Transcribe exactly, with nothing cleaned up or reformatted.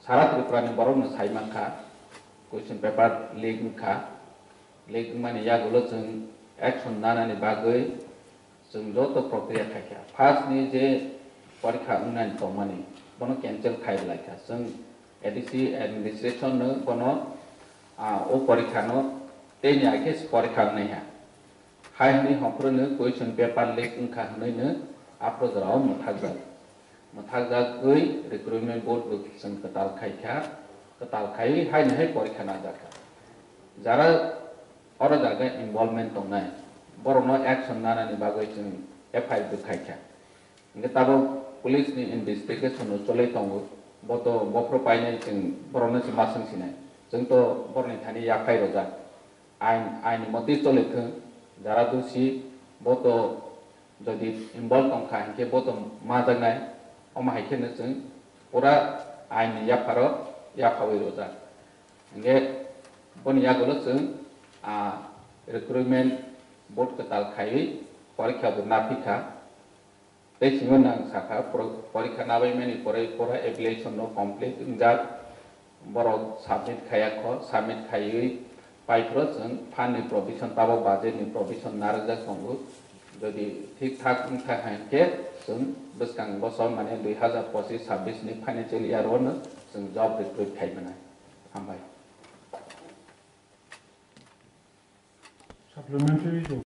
Sara Tripura ni borok no sai mankha, question paper leak wngkha, leak wngmani yagulo chwng action nanani bagwi chwng joto prokriya khaikha. First ni je porikha wngnani tongmani bono cancel khai laikha. Chwng A D C administration no bono, ah, o porikha no tei ni aike porikha wngnaiha. Hai hwnwi hongkhorno question paper leak wngkha hwnwino aphuru jorao mwthakjak. Mwthakjagwi recruitment board bo chwng kwtal khaikha, kwtal khaiwi haini hai porikha najakha. Jara oro jaga involvement tongnai, borokno action nanani bagwi chwng F I R bo khaikha. Hingke tabok police ni investigation no cholai tongo, bo to bophro painai chwng borokno se ma swng sinai, chwng to borokni thani yaphai rojak. Ain, ain ni motwi choli thwng, jara dusi bo to jodi involve tong kha, hinkhe bo to majaknai, omo hai kheno chwng pura ain ni yapharo yaphawi rwjak. Hinkhe boni yagulo chwng, ah, recruitment board kwtal khaiwi porikha bo naphikha. Tei simi nang sakha, pro-, porikha nabaimani pore pura application no complete wngjak, borok submit khaiya kho, submit khaiwi paiphuru chwng fund ni provision, tabok budget ni provision narwkjak tongo. Jodi thik thak wngkha hinkhe chwng bwskang bosor mane dui hazar pochis sabbish ni financial year o no chwng job recruit khai mwnai. Hambai. Supplementary